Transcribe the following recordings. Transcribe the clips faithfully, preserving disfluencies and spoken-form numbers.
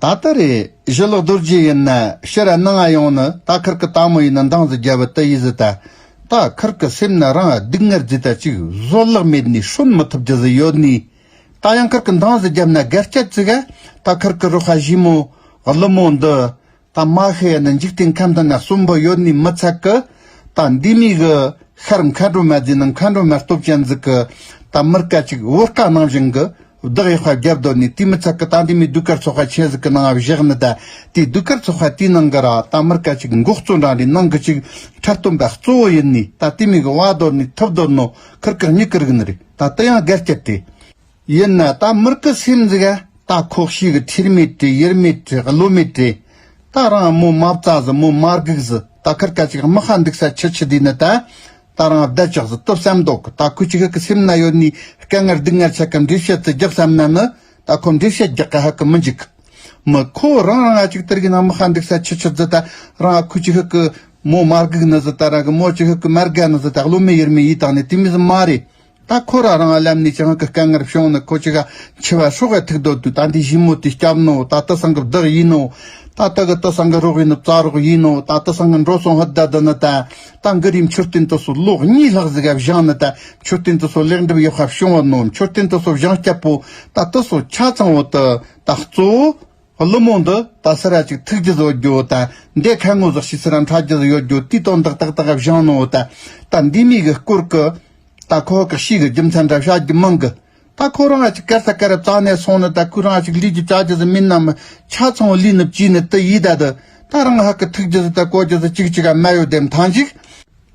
ད་ལྟ་རེད། ཞི་ལུ་རྡོ་རྗེ་ཡིན་ན་ཕྱིར་ར་ནང་ང་ཡོང་ནི་ད་ཁིར་གི་དལ་མོ་ཡིན་ན་འདང་ཟིག་རྒྱབ་བ་དེ་ཡིན་ཟིག་ད། ད་ཁིར་གི་སེམས་ན་རང་སྡུག་བསྔལ་ཟིག་ད་ཅིག་བཟོད་གླགས་མེད་ནི་ཧྲོན་མི་ཐུབ་རྒྱུ་ཟིག་ཡོད་ནི། ད་ཡང་ཁིར་གི་འདང་ཟིག་རྒྱབ་ན་དགའ་སྐྱིད་ཟིག་ག་ད་ཁིར་གི་རོགས་ཁ་ཞི་མོ་ཀླུ་མོ་འདི། ད་མ་ཤི་ཡ་ནི་འཇིག་རྟེན་ཁམས་འདི་ན་གསོན་པོ་ཡོད་ནི་མི་ཚད་གི། ད་འདི་མི་གི་ཤར་མཁའ་འགྲོ་མ་ཟེར་ན་མཁའ་འགྲོ་མ་སྟོབས་ཅན་ཟིག་གི། ད་མིར་ཀ་ཅིག་བོད་ཀ་ནང་བཞིན་གི་བདག་ཡག་པ་རྒྱབ་སྡོད་ནི་དེ་མི་ཚད་གི། ད་འདི་མི་ཟློས་གར་ཚོགས་པ་ཆེ་ཟིག་གི་ནང་བཞག་ནི་ད། དེ་ཟློས་གར་ཚོགས་པ་དེའི་ནང་གི་ར་ད་མིར་ཀ་ཅིག་འགོ་གཙོ་འདྲ་འདྲའི་ནང་གི་ཅིག་འཁྲབ་སྟོན་པ་གཙོ་བོ་ཡིན་ནི། ད་དེ་མི་གི་བ་སྡོད་ནི་ཐུབ་སྡོད་ནོ་ཁིར་གི་མྱི་གི་རིག་ནི་རེད། ད་དེ་ཡང་དགའ་སྐྱིད་དེ། ཡིན་ན་ད་མིར་གི་སེམས་ཟིག་ག་ད་ཁོ་ཤི་གི་ཁྲེལ་མེད་དྲི་ཡེར་མེད་དྲི་བློ་མེད་དྲི། ད་རང་མོ་མ་བཙའ་ཟི་མོ་མ་སྒུག་ཟི་ད་ཁིར་ཀ་ཅིག་མི་ཁ་འདུག་ས་ཆི་ཆི་དུས་ནི་ད། ད་རང་བདག་ཅག་ཟི་སྟོབས་སམ་མདོག་གི་ད་ཁོ་ཅིག་ཧ་གི་སེམས་ན་ཡོད་ནི་དཀའ་ངལ་སྡུག་བསྔལ་ཆ་ག་འགྲེལ་བཤད་ཙི་རྒྱག་བསམ་ན་ནི། ད་ཁོ་འགྲེལ་བཤད་རྒྱག་ག་ཧ་གི་མི་འཇིག་གི། མི་ཁོ་རང་རང་ང་ཅིག་དེར་གི་ནང་མི་ཁ་འདུག་ས་ཆི་ཆི་ཟི་ད། རང་ཁོ་ཅིག་ཧ་གི་མོ་མ་སྒུག་ནི་ཟི་ད་རང་གི་མོ་ཅིག་ཧ་གི་མ་དགའ་ནི་ཟི་ད་བློ་མེད་ཡེར་མེད་ཡིད་བཏང་ནི་དེ་མི་ཟི་མ་རེད། ད་ཁོ་ར་རང་ལམ་ནས་ཅང་གི་དཀའ་ངལ་བྱུང་ནི་ཁོ་ཅི་ག་འཆི་བ་སྲོག་ག་ཐུག་སྡོད་དུས་ད་འདི་ཞི་མོ་དེ་སྐྱབས་ནོ། ད་དེ་སང་གི་བདག་ཡིན་ནོ། ད་དེ་གི་དེ་སང་གི་རོགས་ཡིན་ནོ་བཙའ་རོགས་ཡིན་ནོ། ད་དེ་སང་གི་འགྲོ་སོང་ཧུད་ད་དི་ནི་ད། ད་འགི་རིམ་མཆོད་རྟེན་དེ་ཚོ་ལོ་གཉིས་ལྷག་ཟིག་ག་བཞེངས་ནི་ད། མཆོད་རྟེན་དེ་ཚོ་ལེགས་འགྲུབ་ཡག་པ་བྱུང་བ་ནོ། མཆོད་རྟེན་དེ་ཚོ་བཞེངས་སྐྱབས་པོ་ད་དེ་ཚོ་ཆ་ཚང་བོ་དི་ད་གཙོ་བོ། ཀླུ་མོ་འདི་ད་སི་ར་ཅིག་ཐུག་རྒྱུ་ཟིག་ཡོད་རྒྱུ་ད། འདས་ཁ་ངོ་ཟིག་ཤི་སི་ར་འཕྲད་རྒྱུ་ཟིག་ཡོད་རྒྱུ་དེའི་དོན་དག་ཏག་ཏག་བཞེངས་ནོ་ད། ད་འདི་མི་གི་སྐོར་གི། ད་ཁོ་གི་ཤི་གི་རྒྱུ་མཚན་འདྲ་བཤད་རྒྱུ་མང་གི། ད་ཁོ་རང་ཅིག་གར་ས་གར་ར་བཙལ་ནས་སོང་ནི་ད། ཁོ་རང་ཅིག་ལུས་རྒྱུ་བཅའ་རྒྱུ་ཟིག་མིན་ནམ། ཆ་ཚང་བོ་ལུས་ནི་བཅིས་ནི་དི་ཡིས་ད་དི། ད་རང་ཧ་གི་ཐུག་རྒྱུ་ཟིག་ད་གོ་རྒྱུ་ཟིག་ཅིག་ཅིག་ག་མ་ཡོད་དེ་མཐའ་ཞིག་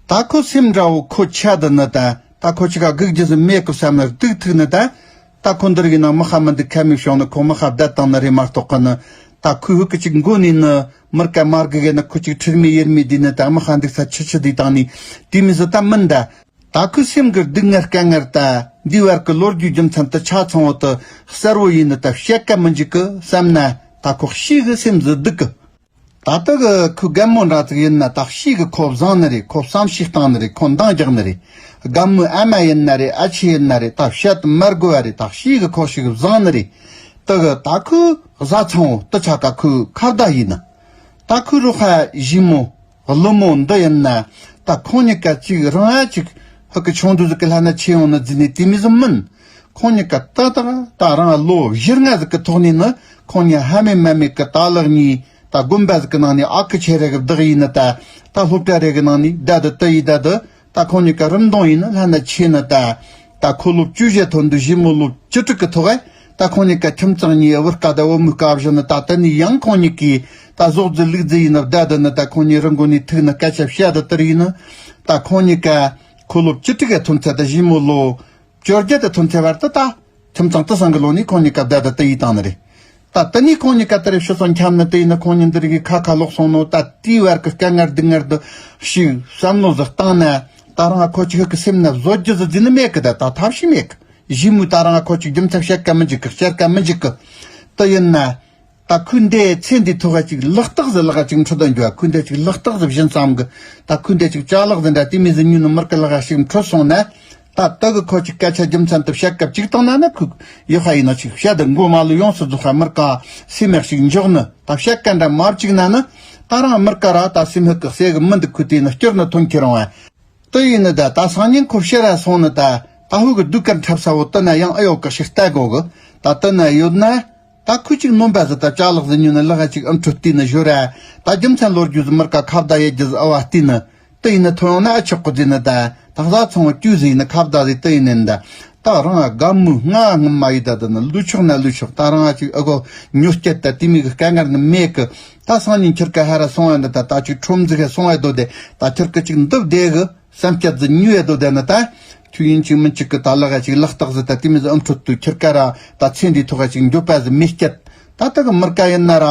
ད་ཁོ་སེམས་འདྲ་བོ་ཁོ་ཆ་དི་ནི་ད། ད་ཁོ་ཅིག་ག་སྒུག་རྒྱུ་ཟིག་མེད་གི་བསམ་ནི་སྡུག་ཐུག་ནི་ད། ད་ཁོ་འདི་རིགས་ནང་མི་ཧ་མི་འདུག་ཁ་མི་བྱུང་ནི་ཁོ་མི་ཧ་བསྡད་བཏང་ནི་རེད་མ་གཏོགས་གི་ནི། ད་ཁོའི་ཧུ་གི་ཅིག་མགོ་ནས་ནི་མིར་ཀ་མར་གི་གི་ནི་ཁོ་ཅིག་ཁྲེལ་མེད་ཡེར་མེད་དི་ནི་ད་མི་ཧ་འདུག་ས་ཆི་ཆི་དི་བཏང་ནི་དི་མི་ཟི་ད་མིན་ད། ད་ཁོའི་སེམས་ཀྱི་སྡུག་བསྔལ་དཀའ་ངལ་ད་འདི་བར་གྱི་ལོ་རྒྱུས་རྒྱུ་མཚན་དུ་ཆ་ཚང་བོ་དུ་གསལ་བོ་ཡིན་ནི་ད་བཤད་ཀ་མི་འཇིག་གི་བསམ་ན། ད་ཁོ་ཤི་གི་སེམས་ཟི་སྡུག་གི། ད་ལྟ་གི་ཁོའི་རྒན་མོ་འདྲ་ཙིག་ཡིན་ན་ད་ཤི་གི་ཁོ་བཟང་ནི་རེད། ཁོ་བསམ་ཤེས་བཏང་ནི་རེད། ཁོ་འདང་རྒྱག་ནི་རེད། རྒན་མོའི་ཨ་མ་ཡིན་ན་རེད། ཨ་ཆེ་ཡིན་ན་རེད། ད་བཤད་དུ་མར་དགོས་བ་རེད། ད་ཤི་གི་ཁོ་ཤི་གི་བཟང་ནི་རེད། ད་གི་ད་ཁོའི་བཟའ་ཚང་བོ་དུ་ཆ་ཀ་ཁོའི་ཁ་བརྡ་ཡིན་ན། ད་ཁོའི་རོགས་ཁ་ཞི་མོ། ཀླུ་མོ་འདི་ཡིན་ན། ད་ཁོང་གཉིས་ཀ་གཅིག་རང་ཡ་གཅིག་ཧུ་ཀི་ཆུང་དུས་ཟིག་གི་ལྷ་ན་ཆེ་ཡོང་ན་རྫི་ནི་དེ་མི་ཟིག་མིན། ཁོང་གཉིས་ཀ་ཏག་ཏག་ད་རང་ལོ་བཞི་ལྔ་ཟིག་གི་ཐོག་ནས་ནི་ཁོང་གཉིས་ཧ་མེ་མ་མེ་གི་ད་ལག་གཉིས་ད་དགོན་པ་ཟིག་གི་ནང་ནས་ཨ་ཁུ་ཆེ་རེ་གི་བདག་ཡིན་ནི་ད། ད་སློབ་གྲྭ་རེ་གི་ནང་ནས་ད་དི་ད་ཡི་ད་དི། ད་ཁོང་གཉིས་ཀ་རིམ་གདོང་ཡིན་ན་ལྷན་ན་ཆེ་ནི་ད། ད་ཁོ་ལོ་བཅུ་བཞི་ཐོན་དུས་ཞི་མོ་ལོ་བཅུ་དྲུག་གི་ཐོག་ཨེ། ད་ཁོང་གཉིས་ཀ་ཁྱིམ་ཚང་གཉིས་བུ་དཀའ་ད་བུ་མོ་དཀའ་བཞི་ནི་ད། ད་ནི་ཡང་ཁོང་གཉིས་ཀའི་ད་ཟོག་རྫི་ལུག་རྫི་ཡིན་ནི་བདའ་ད་ནི་ད། ཁོང་གཉིས་རི་མགོ་ནས་ཐུག་ནི་སྐད་ཆ་བཤད་ད་དར་ཡིན་ནི། ད་ཁོང་གཉིས་ཀ་ཁོ་ལོ་བཅུ་དྲུག་གི་ཐོན་ཚད་ད་ཞི་མོ་ལོ་བཅོ་བརྒྱད་དུ་ཐོན་ཚད་བར་དུ་ད། ཁྱིམ་ཚང་དེ་སང་གི་ལོ་ནས་ཁོང་གཉིས་ཀ་བདའ་ད་དི་ཡི་བཏང་ནི་རེད། ད་དེ་ནས་ཁོང་གཉིས་ཀ་དེ་རེ་ཕྱི་སོང་འཁྱམ་ནི་དེ་ཡིན་ན་ཁོང་གཉིས་འདི་རིགས་ཁ་ཁ་ལོག་སོང་ནོ། ད་དེའི་བར་གི་དཀའ་ངལ་སྡུག་བསྔལ་འདི་ཞིག་བསམ་བློ་ཟིག་བཏང་ན། ད་རང་ཁོ་ཅིག་གི་སེམས་ན་བཟོ་རྒྱུ་ཟིག་འཛིན་ནི་མེད་གི། ད་ད་ཐབས་ཤེས་མེད་གི། ཞི་མོས་ད་རང་ཁོ་ཅིག་རྒྱུ་མཚན་བཤད་ཀ་མི་འཇིག་གི། བཤད་ཀ་མི་འཇིག་གི། དེ་ཡིན་ན། ད་ཁོས་འདས་ཚེ་འདིའི་ཐོག་ཅིག་ལག་རྟགས་ཟིག་ལག་ཅིག་འཕྲོད་དོན་རྒྱུ་བ། ཁོས་འདས་ཅིག་ལག་རྟགས་ཟིག་བྱིན་བསམ་གི། ད་ཁོས་འདས་ཅིག་ཅ་ལག་ཟིག་འདྲ་དེ་མི་ཟིག་ཉོས་ནི་མིར་གི་ལག་ཅིག་འཕྲོད་སོང་ན། ད་ལྟ་གི་ཁོ་ཅིག་སྐད་ཆ་རྒྱུ་མཚན་དུ་བཤད་སྐབས་ཅིག་བཏང་ན་ནི་ཁོས་ཡོད་ཧ་ཡིན་ན་ཅིག་བཤད་དུ་མགོ་མ་ལུས་ཡོངས་སུ་རྫོགས་ཧ་མིར་ཀ་སེམས་ཡག་ཞིག་འཇོག་ནི། ད་བཤད་ཀ་འདྲ་མ་བཅུག་ན་ནི་ད་རང་མིར་ཀ་ར་ད་སེམས་ཧུ་ཀི་སེ་གི་མི་འདུག་ཁུ་དེ་ནི་སྐྱུར་ནི་ཐོན་ཁྱེར་རུང་བ། དེ་ཡིན་ནི་ད་ད་སང་ཉིན་ཁོ་ཕྱིར་ར་སོང་ནི་ད། ད་ཧུ་གི་སྡུག་ཀ་འཁྲབ་ས་བོ་དེ་ན་ཡང་ཨེ་ཡོད་ཀི་ཞིག་ལྟ་དགོ་གི། ད་དེ་ན་ཡོད་ན། ད་ཁོས་ཅིག་ནོམ་པ་ཟིག་ད་ཅ་ལག་ཟིག་ཉོས་ནི་ལག་ཅིག་ཨམ་ཁྲུ་བལྟས་ནི་ཞོར་ར། ད་རྒྱུ་མཚན་ལོ་རྒྱུས་ཟིག་མིར་ཀ་ཁ་བརྡ་ཡེད་རྒྱུ་ཟིག་ཨ་བ་བལྟས་ནི། དེ་ཡིན་ན་ཐོན་ཡོང་ན་ཨ་ཆོག་གི་ཟེར་ནི་ད། ད་བཟའ་ཚང་བ་བཅུ་ཟིག་ཡིན་ན་ཁ་བརྡ་ཟིག་དེ་ཡིན་ནི་ད། ད་རང་དགའ་མོས་ང་ངམ་མ་ཡི་ད་ད་ནི་ལུས་ཆོག་ན་ལུས་ཆོག་ད་རང་ཨ་ཅིག་ཨ་གོ་ཉོ་སྐྱེད་ད་དེ་མི་གི་དཀའ་ངལ་ནི་མེད་གི། ད་སང་ཉིན་ཁྱེར་ཀ་ཧ་ར་སོང་ཡ་འདི་ད་ད་ཅིག་ཁྲོམ་ཟིག་ཧ་སོང་ཡ་དོ་དེ་ད་ཁྱེར་ཀ་ཅིག་འདུབ་བསྡད་གི་བསམ་སྐྱེད་ཟིག་ཉོ་ཡ་དོ་དེ་ནི་ད། ཁྱོད་ཡིན་ཅིག་མིན་ཅིག་གི་ད་ལག་ཅིག་ལག་རྟགས་ཟིག་ད་དེ་མི་ཟིག་ཨམ་ཁྲུ་དུ་ཁྱེར་ཀ་ར་ད་ཚེ་འདིའི་ཐོག་ཅིག་འགྱོད་པ་ཟིག་མི་སྐྱེད། ད་ད་གི་མིར་ཀ་ཡིན་ན་ར་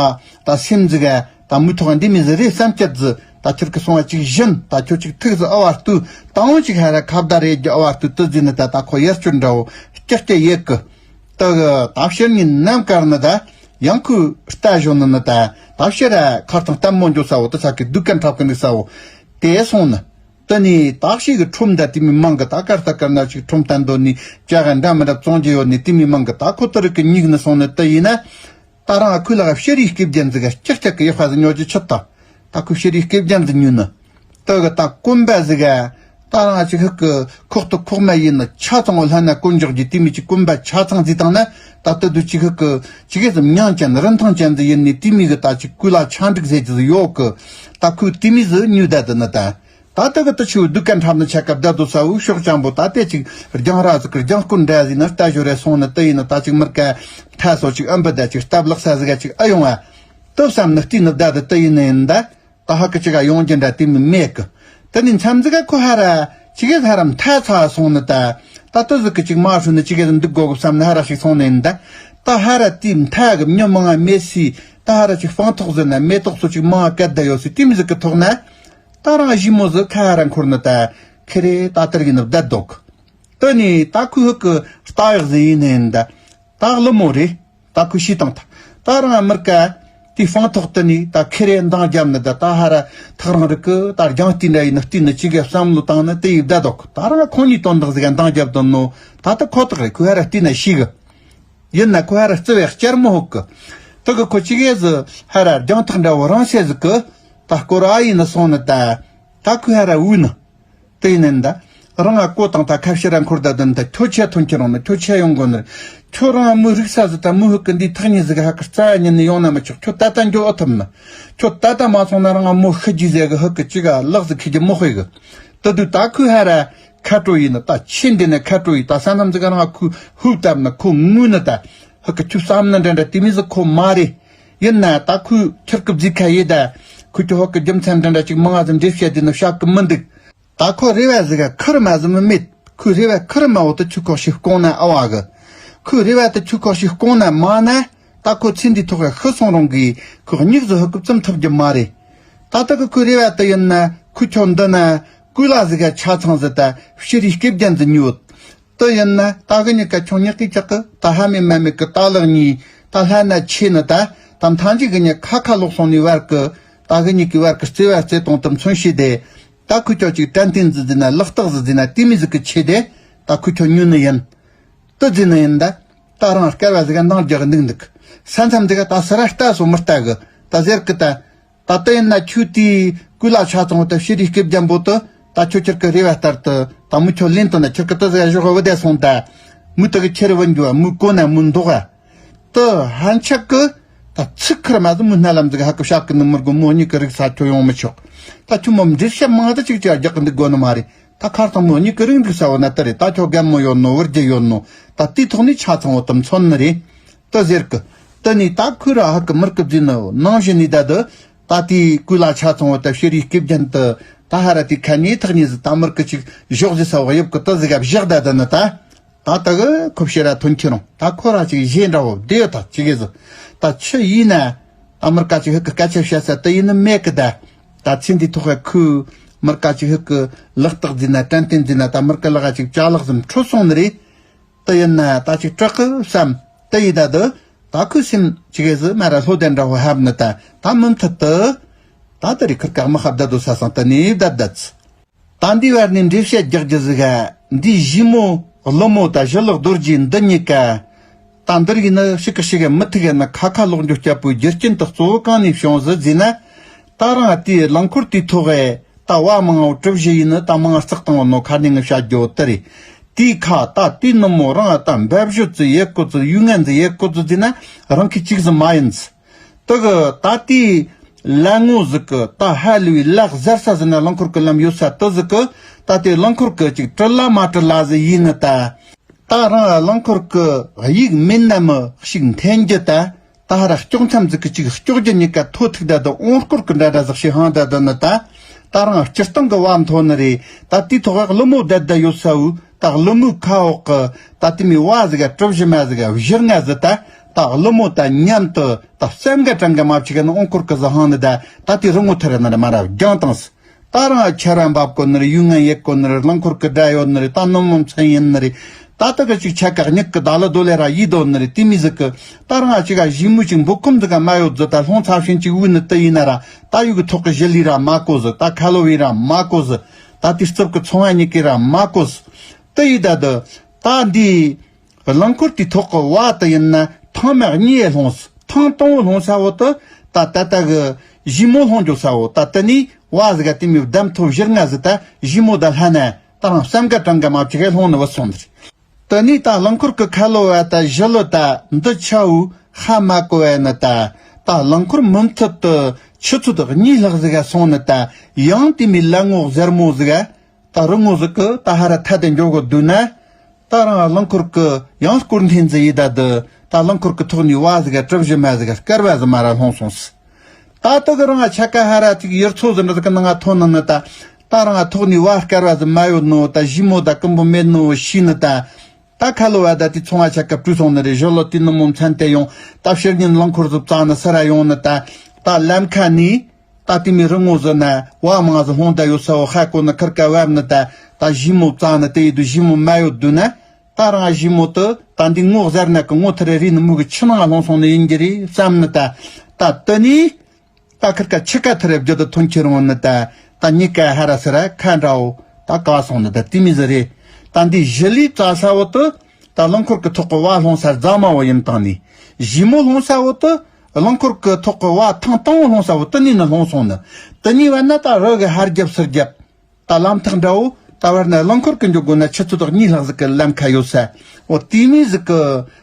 ད་སེམས་ཟིག་ག་ད་མུ་ཐོག་འདི་མི་ཟིག་རེད་བསམ་སྐྱེད་ཟིག་ད་ཁྱེར་ཀི་སོང་བ་ཅིག་བཞིན་ད་ཁྱོད་ཅིག་ཐུག་ཟིག་ཨ་བར་དུ་ད་འོང་ཅིག་ཧ་ར་ཁ་བརྡ་རེད་རྒྱུ་ཨ་བར་དུ་དུ་ཟིན་ནི་ད་ད་ཁོ་ཡར་སྐྱོད་འདྲ་བོ་སྐྱག་སྐྱག་ཡེད་གི། ད་གི་ད་ཕྱིར་ཉིན་ནམ་ཀར་ནི་ད་ཡང་ཁོས་ལྟ་ཞོན་ནི་ནི་ད་ད་ཕྱིར་ར་ཁར་ཐང་ལྟད་མོ་འགྱོ་ས་བོ་དུ་ས་གི་སྡུག་ཀ་འཁྲབ་གི་འདུག་ས་བོ་དེ་སོང་ནི། དེ་ནི་ད་ཤི་གི་ཁྲོམ་ད་དེ་མི་མང་གི་ད་ཀར་ད་ཀར་ན་ཅིག་ཁྲོམ་ད་འདོད་ནི་ཅ་ག་འདྲ་མི་འདྲ་བཙོང་རྒྱུ་ཡོད་ནི་དེ་མི་མང་གི། ད་ཁོ་དེ་རིགས་གི་ཉིག་ནི་སོང་ནི་དེ་ཡིན་ན། ད་རང་ཁོའི་ལག་ཕྱི་རིའི་སྐེ་རྒྱན་ཟིག་ག་ཀྱག་ཀྱག་གི་ཡག་པ་ཟིག་ཉོ་རྒྱུ་ཆི་ད། ད་ཁོའི་ཕྱི་རིའི་སྐེ་རྒྱན་ཟིག་ཉོས་ནི། ད་གི་ད་གོན་པ་ཟིག་ག་ད་རང་ཅིག་ཧུ་གི་ཁོག་ཏུ་ཁོག་མ་ཡིན་ནི་ཆ་ཚང་བོ་ལྷན་ན་གོན་འཇོག་རྒྱུ་དེ་མི་ཅིག་གོན་པ་ཆ་ཚང་ཟིག་བཏང་ན། ད་ལྟ་དུ་ཅིག་ཧུ་གི་ཅིག་གེ་ཟིག་མྱང་ཅན་རིན་ཐང་ཅན་ཟིག་ཡིན་ནི་དེ་མི་གི་ད་ཅིག་ཀུ་ལ་ཆ་འགྲིག་ཟེར་རྒྱུ་ཟིག་ཡོད་གི། ད་ཁོས་དེ་མི་ཟིག་ཉོས་ད་དུ་ནི་ད། ད་ལྟ་གི་དུ་ཆུ་སྡུག་ག་འཁྲབ་ནི་ཆ་སྐབས་ད་དུ་ས་བོའི་ཤོག་ཅང་པོ་ད་ལྟའི་ཅིག་རྒྱང་ར་ཟིག་གི་རྒྱང་སྐོར་འདྲ་ཟིག་ནི་ལྟ་ཞོར་རེ་སོང་ནི་དུ་ཡིན་ནི། ད་ཅིག་མི་དགའ་ཐལ་སོ་ཅིག་ཨམ་བུ་ད་ཅིག་སྟབས་ལེགས་ས་ཟིག་ག་ཅིག་ཨ་ཡོང་ཨ། དུ་བསམ་ནི་བལྟས་ནི་བསྡད་དུ་དུ་ཡིན་ནི་ཡིན་ད། ད་ཧ་གི་ཅིག་ག་ཡོང་རྒྱུ་འདྲ་དེ་མི་མེད་གི། དེ་ནི་མཚམས་ཟིག་ག་ཁོ་ཧ་ར་ཅིག་གེ་ཧ་ར་མཐའ་ཚ་སོང་ནི་ད། ད་དུ་ཟིག་གི་ཅིག་མ་ཧྲུ་ནི་ཅིག་གེ་འདུག་དགོ་གི་བསམ་ནི་ཧ་ར་ཞིག་སོང་ནི་ཡིན་ད། ད་ཧ་ར་དེའི་མཐའ་གི་མྱི་མང་ང་མེད་སི། ད་ཧ་ར་ཅིག་སྤང་ཐོག་ཟིན་ན་མེ་ཏོག་སོ་ཅིག་མང་ང་བཀལ་བསྡད་ཡོད་སི་དེ་མི་ཟིག་གི་ཐོག་ན། ད་རང་ཞི་མོ་ཟིག་ཁ་ཧ་ར་འཁོར་ནི་ད། ཁེ་རེ་ད་དར་གི་ནི་བསྡད་འདུག། དེ་ནི་ད་ཁོའི་ཧུ་གི་རྟ་གཡག་ཟིག་ཡིན་ནི་ཡིན་ད། ད་ཀླུ་མོ་རེད། ད་ཁོས་ཤེས་དང་ད། ད་རང་མིར་ཀ་དེའི་སྤང་ཐོག་དེ་ནས་ད་ཁེ་རེ་འདང་བརྒྱབ་ནི་ད། ད་ཧ་ར་ཐག་རང་རིག་གི་ད་རྒྱང་ལྟས་འདྲ་ཡིན་ནི་ལྟས་ནི་ཅིག་གེ་བསམ་བློ་བཏང་ནི་དེ་ཡི་བསྡད་འདུག། ད་རང་ཁོང་གཉིས་དོན་དག་ཟིག་ག་འདང་བརྒྱབ་དོན་ནོ། ད་ད་ཁོ་ཐག་རེད། ཁོས་ཧ་ར་བལྟས་ན་ཤེས་གི། ཡིན་ན་ཁོ་ཧ་ར་རྩི་བའི་ལྕེར་མོ་ཧུག་གི། དེ་གི་ཁོ་ཅིག་གེ་ཟི་ཧ་ར་རྒྱང་ཐག་འདྲ་བོ་རང་སེ་ཟིག་གི། ད་སྐོར་ཨ་ཡིན་ནི་སོང་ནི་ད། ད་ཁོས་ཧ་ར་འུ་ནི། དེ་ཡིན་ནི་ད། རང་ང་གོ་དང་ད་ཁ་ཕྱིར་ར་འཁོར་ད་དུ་ད་ཁྱོད་ཆེ་ཐོན་ཁྱེད་རང་ནི་ཁྱོད་ཆེ་ཡོང་དགོ་ནི། ཁྱོད་རང་མི་རིག་ས་ཟི་ད་མི་ཧུག་གི་འདི་ཐག་ཉེ་ཟི་ག་ཧ་གི་རྩ་ཉིན་ནི་ཡོང་ན་མི་ཆོག། ཁྱོད་ད་ད་འགྱོ་ཨ་ཐུབ་ནི། ཁྱོད་ད་ད་མ་སོང་ན་རང་ང་མོ་ཤི་རྒྱུ་ཟེ་གི་ཧུག་གི་ཅི་ག་ལག་ཟི་ཁི་རྒྱུ་མོ་ཧུག་གི། དེ་དུས་ད་ཁོས་ཧ་ར་ཁ་དྲོ་ཡིན་ནི་ད་ཆེ་འདི་ནི་ཁ་དྲོ་ཡིན་ད་ས་མཚམས་ཟི་ག་རང་ང་ཁོས་ཧུབ་བཏབ་ནི་ཁོ་ངུས་ནི་ད། ཧུག་གི་ཁྱོད་བསམ་ནི་འདྲ་འདྲ་དེ་མི་ཟི་ཁོ་མ་རེད། ཡིན་ན་ད་ཁོས་ཁྱེར་གི་བརྫིས་ཁ་ཡེ་ད། ཁོས་ཁྱོད་ཧུག་གི་རྒྱུ་མཚན་འདྲ་འདྲ་ཅིག་མང་ང་ཟི་འདྲེ་བཤད་དེ་ནི་བཤད་གི་མི་འདུག། ད་ཁོ་རེ་བ་ཟིག་ག་ཁུར་མ་ཟིན་མི་མེད། ཁོས་རེ་བ་ཁུར་མ་འོ་དུ་ཆུ་ཁོག་ཞིག་སྐོང་ན་ཨ་བ་གི། ཁོས་རེ་བ་དུ་ཆུ་ཁོག་ཞིག་སྐོང་ན་མ་ན། ད་ཁོ་ཚེ་འདིའི་ཐོག་ག་ཤི་སོང་རུང་གི་ཁོ་སྙིགས་ཟི་ཧུ་ཀུ་བཙུམ་ཐུབ་རྒྱུ་མ་རེད། ད་ལྟ་གི་ཁོའི་རེ་བ་དུ་ཡིན་ན་ཁོས་ཁྱོད་འདི་ན་ཀུ་ལ་ཟིག་ག་ཆ་ཚང་ཟི་ད་ཕྱི་རིའི་སྐེ་རྒྱན་ཟི་ཉོས། དུ་ཡིན་ན་ད་གི་ཉི་ཀ་ཁྱོད་ཉག་གི་ཅག་གི་ད་ཧ་མི་མ་མི་གི་ད་ལག་གཉིས་ད་ལྷ་ན་ཆེ་ནི་ད། ད་མཐའ་མཇུག་གི་ཉི་ཁ་ཁ་ལོག་སོང་ནི་བར་གི་ད་གི་ཉི་གི་བར་གི་རྩེ་བ་རྩེ་དོང་དུ་མཚོན་བྱས་ཏེ། ད་ཁོས་ཁྱོད་ཅིག་དྲན་རྟེན་ཟི་ཟི་ན་ལག་རྟགས་ཟི་ཟི་ན་དེ་མི་ཟི་གི་ཆེ་དེ། ད་ཁོས་ཁྱོད་ཉོས་ནི་ཡིན། དུ་ཟི་ནི་ཡིན་ད། ད་རང་སྐལ་བ་ཟི་ག་འདང་རྒྱག་འདུག་འདུག། ས་མཚམས་ཟི་ག་ད་སི་ར་ལྟ་སོ་མི་ལྟ་གི་ད་ཟེར་གི་ད། ད་ལྟ་ཡིན་ན་ཁྱོད་དེའི་ཀུ་ལ་ཆ་ཚང་བ་ད་ཕྱི་རིའི་སྐེ་རྒྱན་པོ་དུ་ད་ཁྱོད་ཁྱེར་གི་རེ་བ་ལྟར་དུ་ད་མི་ཁྱོད་ལེན་དུ་ན་ཁྱེར་གི་དུ་ཟི་ག་ཞོག་བུ་དེ་སོང་ད། མི་དུ་གི་ཁྱེར་བུ་འགྱུར་བ་མི་གོ་ན་མི་འདུག་ཨ། དུ་ཧན་ཆག་གི་ད་ཚིག་ཁུར་མ་ཟི་མི་སྣ་ལམ་ཟི་ག་ཧ་གི་བཤད་གི་ནི་མི་དགོ་མོ་གཉིས་གི་རིག་ས་ཁྱོད་ཡོང་མི་ཆོག། ད་ཁྱོད་མོ་འདྲེ་བཤད་མང་ད་ཅིག་ཅིག་རྒྱག་གི་འདུག་དགོ་ནི་མ་རེད། ད་ཁར་ཚང་མོ་གཉིས་ཀི་རིང་འདུག་ས་བོ་ན་ལྟ་རེད། ད་ཁྱོད་རྒན་མོ་ཡོད་ནོ་བུ་རྒྱུ་ཡོད་ནོ་ད་དེའི་ཐོག་ནས་ཆ་ཚང་བོ་དུ་མཚོན་ནི་རེད། དུ་ཟེར་གི། དུ་ནི་ད་ཁོས་ར་ཧ་གི་མིར་གི་བརྫིས་ནི་ནང་བཞིན་ནི་ད་དུ་ད་དེའི་ཀུ་ལ་ཆ་ཚང་བོ་ད་ཕྱི་རིའི་སྐེ་རྒྱན་དུ་ད་ཧ་ར་དེ་ཁ་ནས་ཐག་ཉེ་ཟི་ད་མིར་གི་ཅིག་ཞོག་ཟི་ས་བོ་ཡབ་གི་དུ་ཟི་ག་བཞག་ད་དུ་ནི་ད། ད་ད་གི་ཁོ་ཕྱིར་ར་ཐོན་ཁྱེར་རུང་ད་ཁོ་ར་ཅིག་གཞན་འདྲ་བོ་བདེ་ཡོད་ད་ཅིག་གི་ཟི། ད་ཆི་ཡིན་ན་ད་མིར་ག་ཅིག་ཧ་གི་སྐད་ཆ་བཤད་ས་དུ་ཡིན་ནི་མེད་གི་ད། ད་ཚེ་འདིའི་ཐོག་ག་ཁོས་མིར་ག་ཅིག་ཧུག་གི་ལག་རྟགས་འཛིན་ན་དྲན་རྟེན་འཛིན་ན་ད་མིར་ག་ལག་ཅིག་ཅ་ལག་ཟིམ་འཕྲོད་སོང་ནི་རེད། དེ་ཡིན་ན་ད་ཅིག་སྐྲག་གི་བསམ་དེ་ཡི་ད་དུ་ད་ཁོའི་སེམས་ཅིག་གི་ཟི་མ་ར་ལྷོ་ལྡན་འདྲ་བོ་ཧབ་ནི་ད་ད་མུ་མཐུད་དུ་ད་དེ་རི་ཁུར་ཀ་མི་ཧབ་ད་དུ་ས་སང་དེ་ནས་བསྡད་བསྡད། ད་འདི་བར་ནས་འགྲེལ་བཤད་རྒྱག་རྒྱུ་ཟིག་ག་འདི་ཞི་མོ་ཀླུ་མོ་ད་ཞི་ལག་རྡོ་རྗེ་འདི་གཉིས་ཀ་ད་འདིར་ཡིན་ན་ཤི་གི་ཤི་གི་མི་ཐུག་གི་ན་ཁ་ཁ་ལོག་འགྱོ་སྐྱ་པོའི་རྒྱུ་རྐྱེན་དུ་གཙོ་བོ་གང་ནས་བྱུང་ཟི་ཟེར་ན། ད་རང་དེའི་རླངས་འཁོར་དེའི་ཐོག་གི་ད་བ་མང་བོ་གྲུ་བཞི་ཡིན་ནི་ད་མང་བརྩེགས་བཏང་བ་ནོ་ཁ་ནས་ངི་བྱ་རྒྱུ་དེ་རེད། དེའི་ཁ་ད་དེའི་ནུབ་མོ་རང་ད་འབབ་ཞོད་ཙི་ཡེ་ཀོ་ཙི་ཡུལ་ངན་ཙི་ཡེ་ཀོ་ཙི་ཟེར་ན་རང་གི་གཅིག་ཟི་མ་ཡིན་ཟི། དེ་གི་ད་དེའི་ལ་ངོ་ཟིག་གི་ད་ཧ་ལུའི་ལག་ཟར་ས་ཟི་ན་རླངས་འཁོར་གི་ལམ་ཡོད་ས་དེ་ཟིག་གི་ད་དེའི་རླངས་འཁོར་གི་ཅིག་གྲུ་ལ་མ་གྲུ་ལ་ཟི་ཡིན་ནི་ད། ད་རང་རླངས་འཁོར་གི་དབྱུག་མིན་ན་མི་ཞིག་འཐེན་རྒྱུ་ད། ད་ཧ་ར་ལྕོག་མཚམས་ཟིག་གི་ཅིག་ལྕོག་རྒྱུ་གཉིས་ཀ་ཐོ་ཐུག་ད་དུ་འོང་སྐོར་གི་འདྲ་འདྲ་ཟིག་ཞིག་ཧང་ད་དུ་ནི་ད། ད་རང་སྤྱིར་བཏང་གི་བ་མཐོ་ནི་རེད། ད་དེའི་ཐོག་ག་ཀླུ་མོ་བསྡད་ད་ཡོད་ས་བོ་ད་ཀླུ་མོའི་ཁ་འོག་གི་ད་དེ་མོའི་བ་ཟིག་ག་གྲུ་བཞི་མ་ཟིག་ག་བཞི་ལྔ་ཟིག་ད། ད་ཀླུ་མོ་ད་མཉམ་དུ་ད་སེམས་ག་དྲན་ག་མ་བཅུག་ག་ནི་འོང་སྐོར་གི་ཟིག་ཧང་ནི་ད། ད་དེ་རི་མོ་ཐུར་ནི་རེད་མ་ར་རྒྱང་དང་ཟིག། ད་རང་ཆ་ར་འབབ་གོ་ནི་རེད། ཡུལ་ངན་ཡེད་གོ་ནི་རེད། རླངས་འཁོར་གི་དགྲ་ཡོད་ནི་རེད། ད་ནུབ་མོ་མཚན་ཡིན་ནི་རེད། ད་ལྟ་གི་ཅིག་ཆ་ག་མྱིག་གི་ད་ལ་རྡོ་ལེ་ར་ཡིད་དོ་ནི་རེད། དེ་མི་ཟིག་གི་ད་རང་ཅིག་ག་ཞི་མོ་ཅིག་འབུ་ཁུམ་ཟིག་ག་མ་ཡོད་ཟི་ད་ལྷུང་ཚ་ཤིན་ཅིག་འུ་ནི་དེ་ཡིན་ན་ར་ད་ཡུ་གི་ཐོག་གི་ཞི་ལི་ར་མ་གོ་ཟི། ད་ཁ་ལོ་བི་ར་མ་གོ་ཟི། ད་དེ་རྩིབ་གི་ཚོང་བ་གཉིས་ཀི་ར་མ་གོ་ཟི། དེ་ཡི་ད་དུ་ད་འདི་རླངས་འཁོར་དེའི་ཐོག་གི་བ་དེ་ཡིན་ན་ཐང་མ་གཉིས་ལྷུང་ཟི། ཐེངས་དང་པོ་ལྷུང་ས་བོ་དེ་ད་ད་ལྟ་གི་ཞི་མོ་ལྷུང་འགྱོ་ས་བོ་ད་དེ་ནས་བ་ཟིག་ག་དེ་མོ་ལྡེམ་ཐོ་བཞི་ལྔ་ཟིག་ད་ཞི་མོ་ད་ལྷན་ནས་ད་རང་བསམ་ག་དྲན་ག་མ་བཅུག་གི་ལྷུང་ནི་བུད་སོང་ནི་རེད། དེ་ནས་ད་རླངས་འཁོར་གི་ཁ་ལོ་བ་ད་ཞི་ལི་ད་འདི་ཆ་བོ་ཧ་མ་གོ་བ་ནི་ད། ད་རླངས་འཁོར་མུ་མཐུད་དུ་ཆུ་ཚོད་གཉིས་ལྷག་ཟིག་ག་སོང་ནི་ད་ཡང་དེ་མོ་ལ་ངོ་གཟར་མོ་ཟིག་ག་ད་རི་ངོ་ཟིག་གི་ད་ཧ་ར་ཐད་དེ་འགྱོ་གི་འདུག་ན། ད་རང་རླངས་འཁོར་གི་ཡང་སྐོར་འཐེན་ཟིག་ཡིན་ད་དུ་ད་རླངས་འཁོར་གི་ཐོག་ནས་བ་ཟིག་ག་གྲུ་བཞི་མ་ཟིག་ག་སྐར་བ་ཟིག་མ་ར་ལྷུང་སོང་ཟིག་ད་དེ་གི་རང་ཆ་ག་ཧ་ར་ཅིག་ཡུར་ཚོ་ཟིག་འདྲ་ཟིག་གི་ནང་ང་ཐོན་ནི་ནི་ད། ད་རང་ཐོག་ནས་བ་སྐར་བ་ཟིག་མ་ཡོད་ནོ་ད་ཞི་མོ་ད་ཀུན་པོ་མེད་ནོ་ཤི་ནི་ད། ད་ཁ་ལོ་བ་ད་དེ་ཚོང་བ་ཆ་ག་བྲོས་སོང་ནི་རེད། ཞི་ལི་དེ་ནི་མོ་མཚན་དེ་ཡོང་ད་ཕྱིར་ཉིན་རླངས་འཁོར་ཟིག་བཙལ་ནི་སི་ར་ཡོང་ནི་ད། ད་ལམ་ཁ་ནས་ད་དེ་མོ་རི་ངོ་ཟིག་ན་བ་མང་ཟིག་ལྷུང་ད་ཡོད་ས་བོ་ཧ་གོ་ནི་ཁིར་ཀ་བབ་ནི་ད། ད་ཞི་མོ་བཙལ་ནི་དེ་ཡིན་དུས་ཞི་མོ་མ་ཡོད་དུས་ན། ད་རང་ཞི་མོ་དེ་ད་འདི་ངོ་གཟར་ན་གི་ངོ་ཐི་རེ་རི་ནི་མུ་གི་ཆུ་ནང་ལྷུང་སོང་ནི་ཡིན་གྱི་རེད་བསམ་ནི་ད། ད་དེ་ནས་ད་ཁིར་ཀ་ཆུ་ཀ་ཐི་རེ་བརྒྱུད་དུ་ཐོན་ཁྱེར་འོང་ནི་ད། ད་གཉིས་ཀ་ཧ་ར་སི་ར་ཁ་འདྲ་བོ་ད་ག་སོང་ནི་ད་དེ་མོ་ཟིག་རེད། ད་འདི་ཞི་ལིས་བཙལ་ས་བོ་དེ་ད་རླངས་འཁོར་གི་ཐོག་གི་བ་ལྷུང་ས་རྫ་མ་བོ་ཡིན་བཏང་ནི། ཞི་མོ་ལྷུང་ས་བོ་དེ་རླངས་འཁོར་གི་ཐོག་གི་བ་ཐེངས་དང་པོ་ལྷུང་ས་བོ་དེ་ནས་ནི་ལྷུང་སོང་ནི། དེ་ནས་བ་ན་ད་རི་གི་ཧར་རྒྱབ་ཚུར་རྒྱབ། ད་ལམ་ཐག་འདྲ་བོ་ད་བར་ན་རླངས་འཁོར་གི་འཇུག་དགོས་ན་ཆུ་ཚོད་དག་གཉིས་ལྷག་ཟིག་གི་ལམ་ཁ་ཡོད་ས། འོ་དེ་མོ་ཟིག་གི་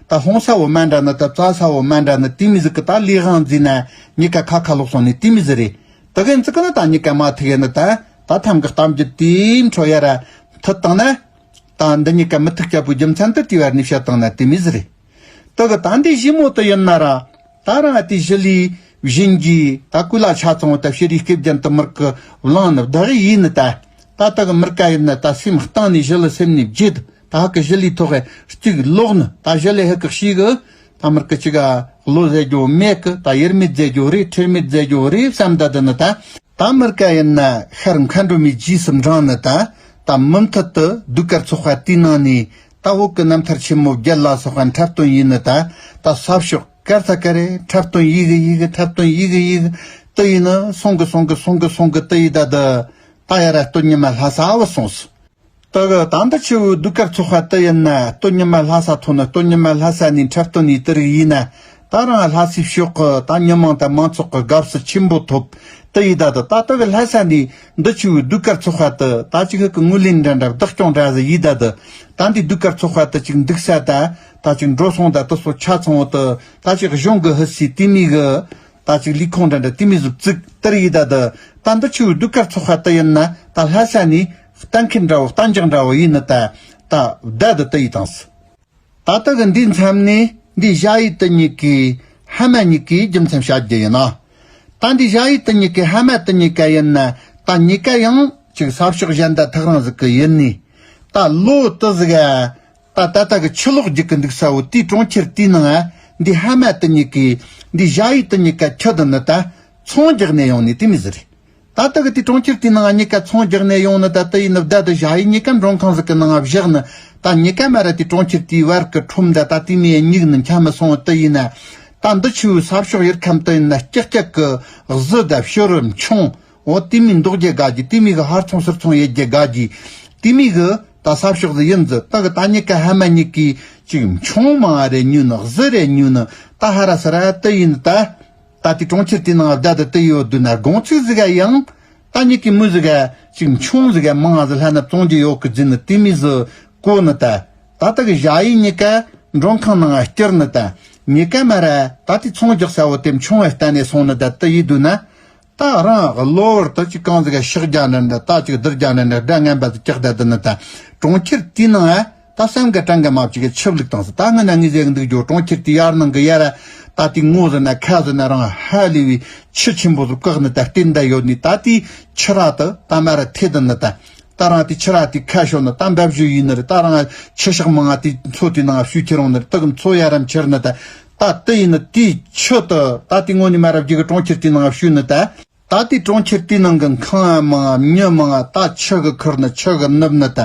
ད་ལྷུང་ས་བོ་མ་འདྲ་ནི་ད་བཙལ་ས་བོ་མ་འདྲ་ནི་དེ་མོ་ཟིག་གི་ད་ལས་དབང་འཛིན་ན་གཉིས་ཀ་ཁ་ཁ་ལོག་སོང་ནི་དེ་མོ་ཟིག་རེད། ད་གན་ཚིག་གི་ནི་ད་གཉིས་ཀ་མ་ཐུག་ཡ་ནི་ད། ད་ཐམ་གི་གཏམ་རྒྱུད་དེ་འཕྲོ་ཡ་ར་མཐུད་བཏང་ན། ད་འདི་གཉིས་ཀ་མི་ཐུག་རྒྱ་པོའི་རྒྱུ་མཚན་དེ་དེ་བར་ནས་བཤད་བཏང་ན་དེ་མོ་ཟིག་རེད། དེ་གི་ད་འདི་ཞི་མོ་དེ་ཡིན་ན་ར། ད་རང་དེ་ཞི་ལིའི་བཞིན་གྱིས་ད་སྐུ་ལ་ཆ་ཚང་བ་ད་ཕྱི་རིའི་སྐེ་རྒྱན་དུ་མར་གི་བླངས་ནི་བདག་ཡིན་ནི་ད། ད་དེ་གི་མིར་ཀ་ཡིན་ན་ད་སེམས་གཏིང་ནས་ཞི་ལི་སེམས་ནས་བརྗེད། ད་ཧ་གི་ཞི་ལིའི་ཐོག་གི་གཅིག་ལོག་ནི་ད་ཞི་ལི་ཧ་གི་ཤི་གི། ད་མིར་གི་གཅིག་ག་བློ་ཟེར་རྒྱུ་མེད་གི། ད་ཡེར་མེད་ཟེར་རྒྱུ་རེད། ཁྲེལ་མེད་ཟེར་རྒྱུ་རེད་བསམ་ད་དེ་ནི་ད། ད་མིར་ཀ་ཡིན་ན་ཤར་མཁའ་འགྲོ་མའི་རྗེས་སུ་འབྲངས་ནི་ད། ད་མུ་མཐུད་དུ་ཟློས་གར་ཚོགས་པ་དེའི་ནང་ནས་ད་བོད་ཀྱི་རྣམ་ཐར་ཆེན་མོ་བརྒྱད་ལ་སོགས་པ་འཁྲབ་སྟོན་ཡིན་ནི་ད། ད་ས་ཕྱོགས་གར་ས་ག་རེ་འཁྲབ་སྟོན་ཡིན་གི་ཡིན་གི་འཁྲབ་སྟོན་ཡིན་གི་ཡིན་གི། དེ་ཡིན་ནི་སོང་གི་སོང་གི་སོང་གི་སོང་གི་དེ་ཡིན་ད་དེ། ད་ཡ་ར་སྟོད་ཉི་མ་ལྷ་ས་བུད་སོང་སོང་། དེ་གི་ད་འདི་ཆུ་བོའི་ཟློས་གར་ཚོགས་པ་དེ་ཡིན་ན་སྟོད་ཉི་མ་ལྷ་ས་ཐོན་ནི། སྟོད་ཉི་མ་ལྷ་ས་ནས་འཁྲབ་སྟོན་ནས་དེ་རིགས་ཡིན་ན། ད་རང་ལྷ་སའི་ཕྱོགས་ཀྱི་ད་མི་མང་དང་མང་ཚོགས་ཀྱི་དགའ་བསུ་ཆེན་པོ་ཐོབ། དེ་ཡིན་ད་དེ་ད་དེ་གི་ལྷ་ས་ནས་འདི་ཆུ་བོའི་ཟློས་གར་ཚོགས་པ་དེ་ད་ཅིག་ཧ་གི་ངོས་ལེན་འདྲ་འདྲ་བདག་སྐྱོང་འདྲ་ཟིག་ཡིན་ད་དེ། ད་འདི་ཟློས་གར་ཚོགས་པ་དེ་ཅིག་འདུག་ས་ད། ད་ཅིག་འགྲོ་སོང་ད་དེ་ཚོ་ཆ་ཚང་བོ་དེ་ད་ཅིག་གཞུང་གི་ཧི་སི་དེ་མོ་གི། ད་ཅིག་ལས་ཁུངས་འདྲ་འདྲ་དེ་མོ་ཟིག་བཙུགས་དེར་ཡིན་ད་དེ། ད་འདི་ཆུ་བོའི་ཟློས་གར་ཚོགས་པ་དེ་ཡིན་ན་ད་ལྷ་ས་ནས་གཏན་འཁེལ་འདྲ་བོ་གཏན་འཇགས་འདྲ་བོ་ཡིན་ནི་ད། ད་བརྡ་དེ་དེ་ཡིན་བཏང་སོང་། ད་ལྟ་གི་འདིའི་མཚམས་ནས་འདི་ཞ་ཡི་དེ་གཉིས་ཀའི་ཧ་མ་གཉིས་ཀའི་རྒྱུ་མཚན་བཤད་རྒྱུ་ཡིན་ནོ། ད་འདི་ཞ་ཡི་དེ་གཉིས་ཀའི་ཧ་མ་དེ་གཉིས་ཀ་ཡིན་ན་ད་གཉིས་ཀ་ཡང་ཅིག་ས་ཕྱོགས་གཞན་དང་ཐག་རིང་ཟིག་གི་ཡིན་ནི། ད་ལོ་དེ་ཟིག་ག་ད་ད་ལྟ་གི་ཆུ་ལོག་རྒྱུག་གི་འདུག་ས་བོ་དེའི་གྲོང་ཁྱེར་དེའི་ནང་ང་འདི་ཧ་མ་དེ་གཉིས་ཀའི་འདི་ཞ་ཡི་དེ་གཉིས་ཀ་ཁྱི་དེ་ནི་ད་ཚོང་རྒྱག་ནས་ཡོང་ནི་དེ་མོ་ཟིག་རེད། ད་ལྟ་གི་དེ་གྲོང་ཁྱེར་དེའི་ནང་ང་གཉིས་ཀ་ཚོང་རྒྱག་ནས་ཡོང་ནི་ད་དེ་ཡིན་ནི་བརྡ་དེ་ཞ་ཡི་གཉིས་ཀ་མགྲོན་ཁང་ཟིག་གི་ནང་ང་བཞག་ནི། ད་གཉིས་ཀ་མ་ར་དེ་གྲོང་ཁྱེར་དེའི་བར་གི་ཁྲོམ་ད་ད་དེ་མོ་ཡ་སྙིགས་ནི་འཁྱམ་མི་སོང་བ་དེ་ཡིན་ན། ད་འདི་ཆུ་བོའི་ས་ཕྱོགས་ཡུལ་ཁམས་དེ་ཡིན་ན་ཀྱག་ཀྱག་གི་གཟི་ད་བྱུ་རུ་མཆོང་། འོ་དེ་མོ་འདོགས་རྒྱུ་དགའ་རྒྱུ། དེ་མོ་གི་ཧར་ཚོང་ཚུར་ཚོང་ཡེད་རྒྱུ་དགའ་རྒྱུ། དེ་མོ་གི་ད་ས་ཕྱོགས་ཟིག་ཡིན་ཟིག་ད་གི་ད་གཉིས་ཀ་ཧ་མ་གཉིས་ཀའི་ཅིག་མཆོང་མང་རེ་ཉོས་ནི། གཟི་རེ་ཉོས་ནི། ད་ཧ་ར་ས་ར་དེ་ཡིན་ད། ད་དེ་གྲོང་ཁྱེར་དེའི་ནང་བརྡ་དེ་དེ་ཡོད་དུས་ན་དགོང་ཚིགས་ཟིག་ག་ཡང་ད་གཉིས་ཀའི་མི་ཟིག་ག་ཅིག་མཆོང་ཟིག་ག་མང་ང་ཟིག་ལྷན་ན་བཙོང་རྒྱུ་ཡོད་གི་ཟེར་ནི་དེ་མོ་ཟིག་གོ་ནི་ད། ད་ལྟ་གི་ཞ་ཡི་གཉིས་ཀ་མགྲོན་ཁང་ནང་ང་བསྐྱུར་ནི་ད། གཉིས་ཀ་མ་ར་ད་དེ་ཚོང་རྒྱག་ས་བོ་དེ་མཆོང་བ་བསྟན་ནས་སོང་ནི་ད་དེ་ཡིན་དུས་ན། ད་རང་གློ་བུར་དུ་ཅིག་གང་ཟིག་ག་ཤག་རྒྱ་ནི་འདྲ། ད་ཅིག་སྡུར་རྒྱ་ནི་འདྲ། སྒྲ་ངན་པ་ཟིག་ཀྱག་ད་དེ་ནི་ད། གྲོང་ཁྱེར་དེའི་ནང་ང་ད་སེམས་ག་དྲན་ག་མ་བཅུག་གི་ཆུ་བླུགས་བཏང་སོང་། ད་སྔོན་ན་ངས་ཟེར་གི་འདུག་རྒྱུ་གྲོང་ཁྱེར་དེའི་ཡར་ནང་གི་ཡར་ད་དེ་ངོ་ཟེར་ན་ཁ་ཟེར་ན་རང་ཧ་ལས་པའི་ཆུ་ཆེན་པོ་ཟིག་བཀག་ནི་ད་བསྟན་ད་ཡོད་ནི། ད་དེའི་ཆུ་ར་དེ་ད་མ་ར་ཐེ་དེ་ནི་ད། ད་རང་དེ་ཆུ་ར་དེ་ཁ་ཤོར་ནི་ད་འབབ་ཞུ་ཡིན་ནི་རེད། ད་རང་ཆུ་ཤག་མང་ང་དེ་མཚོ་དེའི་ནང་བཤུས་ཁྱེར་འོང་ནི་རེད། དེ་གི་མཚོ་ཡར་རམ་ཁྱེར་ནི་ད། ད་དེ་ཡིན་ནི་དེའི་ཆུ་དེ་ད་དེ་ངོ་ནས་མ་ར་བརྒྱུད་གི་གྲོང་ཁྱེར་དེའི་ནང་བཤུས་ནི་ད། ད་དེ་གྲོང་ཁྱེར་དེའི་ནང་གི་ཁང་ང་མང་ང་མྱི་མང་ང་ད་ཆུ་གི་ཁུར་ནི་ཆུ་གི་ནུབ་ནི་ད་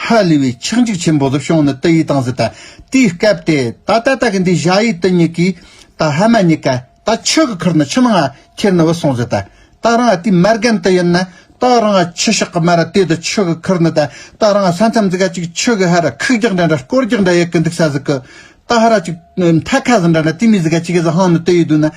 ཧ་ལས་པའི་ཆག་འཇིག་ཆེན་པོ་ཟིག་བྱུང་ནི་དེ་ཡིན་བཏང་ཟིག་ད། དེའི་སྐབས་དེ་ད་ད་ལྟ་གི་འདི་ཞ་ཡི་དེ་གཉིས་ཀྱིས་ད་ཧ་མ་གཉིས་ཀ་ད་ཆུ་གི་ཁུར་ནི་ཆུ་ནང་ང་ཁྱེར་ནི་བུད་སོང་ཟིག་ད། ད་རང་དེ་མ་རྒན་དེ་ཡིན་ན་ད་རང་ཆུ་ཤག་གི་མ་ར་དེ་དེ་ཆུ་གི་ཁུར་ནི་ད། ད་རང་ས་མཚམས་ཟིག་ག་ཅིག་ཆུ་གི་ཧ་ར་ཁུག་རྒྱག་འདྲ་འདྲ་སྐོར་རྒྱག་འདྲ་ཡེད་གི་འདུག་ས་ཟིག་གི། ད་ཧ་ར་ཅིག་མཐའ་ཁ་ཟིན་འདྲ་འདྲ་དེ་མི་ཟིག་ག་ཅིག་གི་ཟ་ཧང་ནི་ལྟོས་ཡོད་འདུག་ན།